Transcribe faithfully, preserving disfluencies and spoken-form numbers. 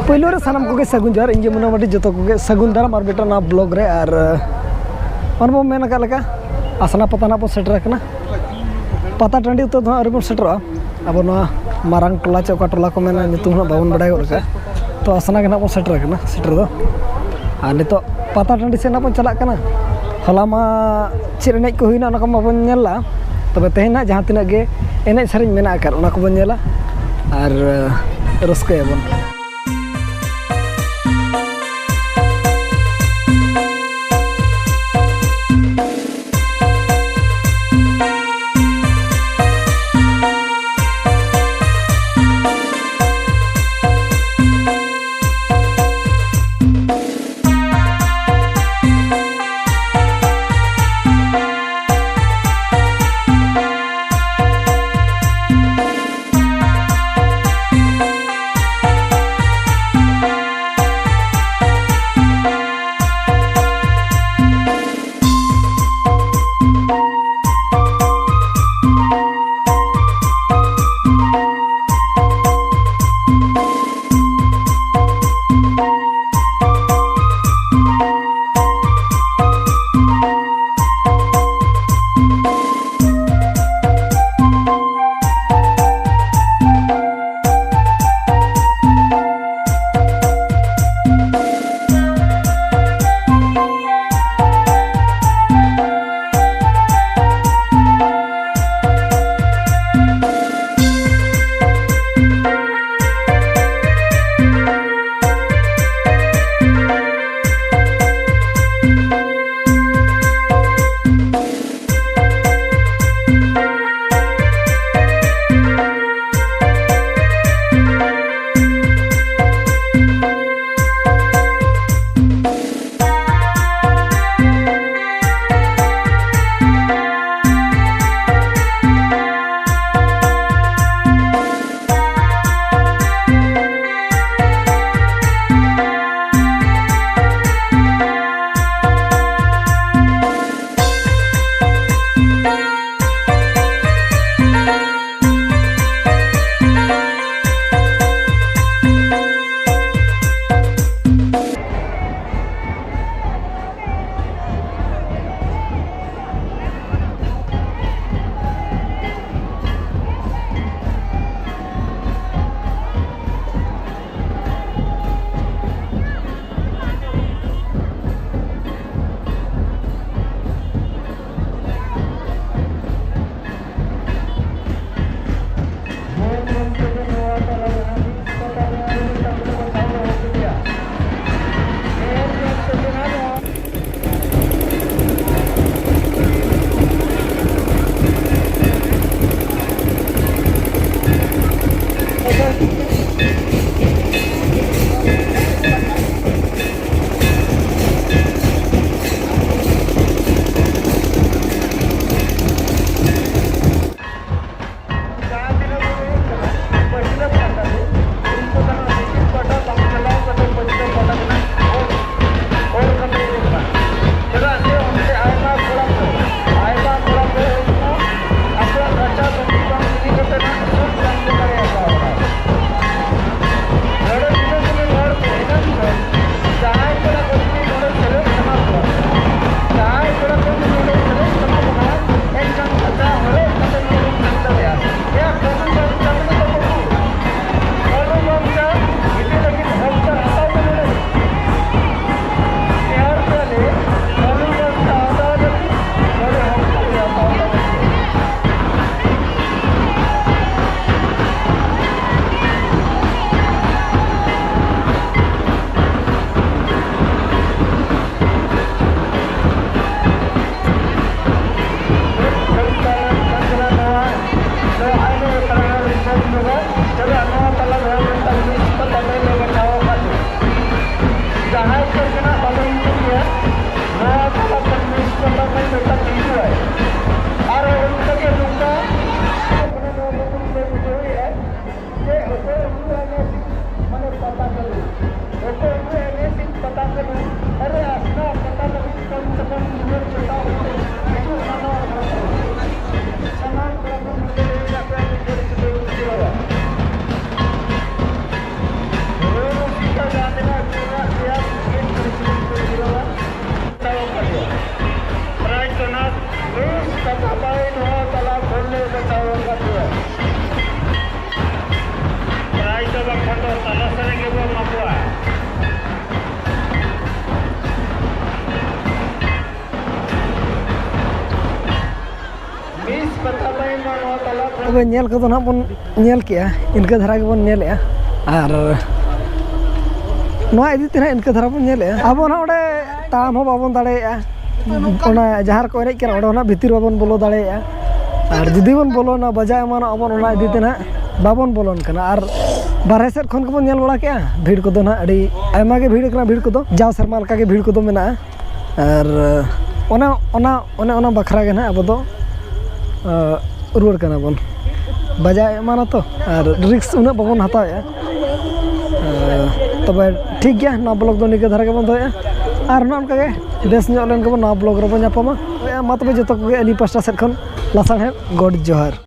ᱯᱳᱭᱞᱳ ᱨᱮ ᱥᱟᱱᱟᱢ ᱠᱚᱜᱮ ᱥᱟᱹᱜᱩᱱ ᱡᱚᱦᱟᱨ᱾ ᱤᱧ ᱜᱮ ᱢᱩᱱᱟ ᱢᱟᱹᱨᱰᱤ, ᱡᱚᱛᱚ ᱠᱚᱜᱮ ᱥᱟᱹᱜᱩᱱ ᱫᱟᱨᱟᱢ ᱟᱨ ᱢᱤᱫᱴᱟᱝ ᱱᱟᱣᱟ ᱵᱞᱚᱜ ᱨᱮ᱾ ᱟᱨ, ᱟᱸ, ᱚᱱᱮ ᱵᱚᱱ ᱢᱮᱱ ᱟᱠᱟᱫ ᱞᱮᱠᱟ, ᱟᱥᱱᱟ ᱯᱟᱛᱟ ᱱᱟᱜ ᱵᱚᱱ ᱥᱮᱴᱮᱨ ᱟᱠᱟᱱᱟ᱾ ᱯᱟᱛᱟ ᱴᱟᱺᱰᱤ ᱩᱛᱟᱹᱨ ᱫᱚ ᱦᱟᱸᱜ ᱟᱹᱣᱨᱤ ᱵᱚᱱ ᱥᱮᱴᱮᱨᱚᱜᱼᱟ᱾ ᱟᱵᱚ ᱱᱚᱣᱟ ᱢᱟᱨᱟᱝ ᱴᱚᱞᱟ ᱪᱮ ᱚᱠᱟ ᱴᱚᱞᱟ ᱠᱚ ᱢᱮᱱᱟ, ᱧᱩᱛᱩᱢ ᱦᱟᱸᱜ ᱵᱟᱵᱚᱱ ᱵᱟᱰᱟᱭ ᱜᱚᱫ ᱟᱠᱟᱫᱼᱟ᱾ ᱛᱚ, ᱟᱥᱱᱟ ᱜᱮ ᱱᱟᱜ ᱵᱚᱱ ᱥᱮᱴᱮᱨ ᱟᱠᱟᱱᱟ, ᱥᱮᱴᱮᱨ ᱫᱚ᱾ ᱟᱨ ᱱᱤᱛᱚᱜ ᱯᱟᱛᱟ ᱴᱟᱺᱰᱤ ᱥᱮᱫ ᱱᱟᱜ ᱵᱚᱱ ᱪᱟᱞᱟᱜ ᱠᱟᱱᱟ᱾ ᱦᱚᱞᱟ ᱢᱟ ᱪᱮᱫ ᱮᱱᱮᱡ ᱠᱚ ᱦᱩᱭᱱᱟ, ᱚᱱᱟ ᱠᱚ ᱢᱟᱵᱚᱱ ᱧᱮᱞ ᱞᱟᱜᱼᱟ᱾ ᱛᱚᱵᱮ ᱛᱮᱦᱮᱧ ᱱᱟᱜ ᱡᱟᱦᱟᱸ ᱛᱤᱱᱟᱹᱜ ᱜᱮ ᱮᱱᱮᱡ ᱥᱮᱨᱮᱧ ᱢᱮᱱᱟᱜ ᱟᱠᱟᱫ, ᱚᱱᱟ ᱠᱚᱵᱚᱱ ᱧᱮᱞᱟ ᱟᱨ, ᱟᱸ, ᱨᱟᱹᱥᱠᱟᱹᱭᱟᱵᱚᱱ᱾ ᱟᱨ ᱚᱱᱠᱟᱜᱮ ᱱᱚᱝᱠᱟ ᱢᱟᱱᱮ ᱱᱚᱣᱟ ᱠᱚ ᱞᱟᱹᱭ ᱵᱩᱡᱷᱟᱹᱣᱮᱫᱼᱟ ᱡᱮ ᱚᱠᱚᱭ ᱦᱩᱭᱩᱜᱼᱟ ᱱᱮᱥ ᱢᱟᱱᱮ ᱯᱟᱛᱟ ᱴᱟᱺᱰᱤ, ᱚᱠᱚᱭ ᱦᱩᱭᱩᱜᱼᱟ ᱱᱮᱥ ᱯᱟᱛᱟ ᱴᱟᱺᱰᱤ, ᱟᱨᱮ ᱟᱥᱱᱟ ᱯᱟᱛᱟ ᱴᱟᱺᱰᱤ ᱠᱷᱚᱱ ᱡᱚᱠᱷᱚᱱ ᱫᱩᱣᱟᱹᱨ ᱪᱷᱚᱴᱟᱣ ᱠᱟᱛᱮ ᱦᱤᱡᱩᱜ ᱥᱟᱱᱟᱢ ᱦᱚᱲ ᱠᱚ ᱥᱟᱱᱟᱢ ᱠᱚᱲᱟ ᱠᱚ ᱱᱚᱰᱮ ᱞᱟᱹᱭ ᱠᱟᱜ ᱠᱚᱣᱟ ᱡᱮ ᱡᱚᱦᱟᱨ ᱥᱤᱠᱟ ᱡᱟᱦᱟᱸ ᱛᱤᱱᱟᱹᱜ ᱢᱮᱱᱟᱜ ᱯᱮᱭᱟ, ᱢᱤᱫ ᱠᱚᱲᱟ ᱠᱚ ᱡᱤᱨᱟᱹᱣᱟ᱾ ᱯᱨᱟᱭᱤᱡᱽ ᱫᱚ ᱱᱟᱜ ᱵᱮᱥ ᱠᱟᱛᱷᱟ ᱵᱟᱭ ᱱᱚᱣᱟ ᱛᱟᱞᱟ ᱠᱷᱚᱱ ᱞᱮ ᱵᱟᱪᱷᱟᱣ ᱟᱠᱟᱫ ᱯᱮᱭᱟ᱾ ᱯᱨᱟᱭᱤᱡᱽ ᱫᱚ ᱵᱟᱝᱠᱷᱟᱱ ᱫᱚ ᱛᱟᱞᱟ ᱥᱮᱫ ᱨᱮᱜᱮ ᱵᱚᱱ ᱮᱢᱟ ᱠᱚᱣᱟ᱾ ᱵᱮᱥ ᱠᱟᱛᱷᱟ ᱵᱟᱭ ᱱᱚᱣᱟ ᱛᱟᱞᱟ ᱠᱷᱚᱱ ᱛᱚᱵᱮ ᱧᱮᱞ ᱠᱚᱫᱚ ᱱᱟᱦᱟᱜ ᱵᱚᱱ ᱧᱮᱞ ᱠᱮᱜᱼᱟ, ᱤᱱᱠᱟᱹ ᱫᱷᱟᱨᱟ ᱜᱮᱵᱚᱱ ᱧᱮᱞᱮᱜᱼᱟ᱾ ᱟᱨ ᱱᱚᱣᱟ ᱤᱫᱤ ᱛᱮ ᱱᱟᱦᱟᱜ ᱤᱱᱠᱟᱹ ᱫᱷᱟᱨᱟ ᱵᱚᱱ ᱧᱮᱞᱮᱜᱼᱟ᱾ ᱟᱵᱚ ᱱᱟᱦᱟᱜ ᱚᱸᱰᱮ ᱛᱟᱲᱟᱢ ᱦᱚᱸ ᱵᱟᱵᱚᱱ ᱫᱟᱲᱮᱭᱟᱜᱼᱟ, ᱚᱱᱟ ᱡᱟᱦᱟᱸ ᱨᱮᱠᱚ ᱮᱱᱮᱡ ᱠᱟᱱᱟ ᱚᱸᱰᱮ ᱦᱚᱸ ᱱᱟᱦᱟᱜ ᱵᱷᱤᱛᱤᱨ ᱵᱟᱵᱚᱱ ᱵᱚᱞᱚ ᱫᱟᱲᱮᱭᱟᱜᱼᱟ᱾ ᱟᱨ ᱡᱩᱫᱤ ᱵᱚᱱ ᱵᱚᱞᱚᱱᱟ ᱵᱟᱡᱟᱣ ᱮᱢᱟᱱᱚᱜ ᱟᱵᱚᱱ, ᱚᱱᱟ ᱤᱫᱤ ᱛᱮ ᱱᱟᱦᱟᱜ ᱵᱟᱵᱚᱱ ᱵᱚᱞᱚᱱ ᱠᱟᱱᱟ᱾ ᱟᱨ ᱵᱟᱨᱦᱮ ᱥᱮᱫ ᱠᱷᱚᱱ ᱜᱮᱵᱚᱱ ᱧᱮᱞ ᱵᱟᱲᱟ ᱠᱮᱜᱼᱟ, ᱵᱷᱤᱲ ᱠᱚᱫᱚ ᱱᱟᱦᱟᱜ ᱟᱹᱰᱤ ᱟᱭᱢᱟ ᱜᱮ ᱵᱷᱤᱲ ᱠᱟᱱᱟ, ᱵᱷᱤᱲ ᱠᱚᱫᱚ ᱡᱟᱣ ᱥᱮᱨᱢᱟ ᱞᱮᱠᱟ ᱜᱮ ᱵᱷᱤᱲ ᱠᱚᱫᱚ ᱢᱮᱱᱟᱜᱼᱟ᱾ ᱟᱨ ᱚᱱᱟ ᱚᱱᱟ ᱚᱱᱮ ᱚᱱᱟ ᱵᱟᱠᱷᱨᱟ ᱜᱮ ᱱᱟᱦᱟᱜ ᱟᱵᱚ ᱫᱚ ᱨᱩᱣᱟᱹᱲ ᱠᱟᱱᱟ ᱵᱚᱱ᱾ ᱵᱟᱡᱟᱣ ᱮᱢᱟᱱᱟ ᱛᱚ, ᱟᱨ ᱨᱤᱠᱥ ᱩᱱᱟᱹᱜ ᱵᱟᱵᱚᱱ ᱦᱟᱛᱟᱣᱮᱜᱼᱟ᱾ ᱛᱚᱵᱮ ᱴᱷᱤᱠ ᱜᱮᱭᱟ, ᱱᱚᱣᱟ ᱵᱞᱚᱜ ᱫᱚ ᱱᱤᱝᱠᱟᱹ ᱫᱷᱟᱨᱟ ᱜᱮᱵᱚᱱ ᱫᱚᱦᱚᱭᱮᱜᱼᱟ᱾ ᱟᱨ ᱱᱚᱜᱼᱚ ᱱᱚᱝᱠᱟ ᱜᱮ ᱵᱮᱥ ᱧᱚᱜ ᱞᱮᱱ ᱜᱮᱵᱚᱱ ᱱᱚᱣᱟ ᱵᱞᱚᱜ ᱨᱮᱵᱚᱱ ᱧᱟᱯᱟᱢᱟ᱾ ᱢᱟ ᱛᱚᱵᱮ ᱡᱚᱛᱚ ᱠᱚᱜᱮ ᱟᱹᱞᱤᱧ ᱯᱟᱥᱴᱟ ᱥᱮᱫ ᱠᱷᱚᱱ ᱞᱟᱥᱟᱲᱦᱮᱫ ᱜᱚᱰ ᱡᱚᱦᱟᱨ᱾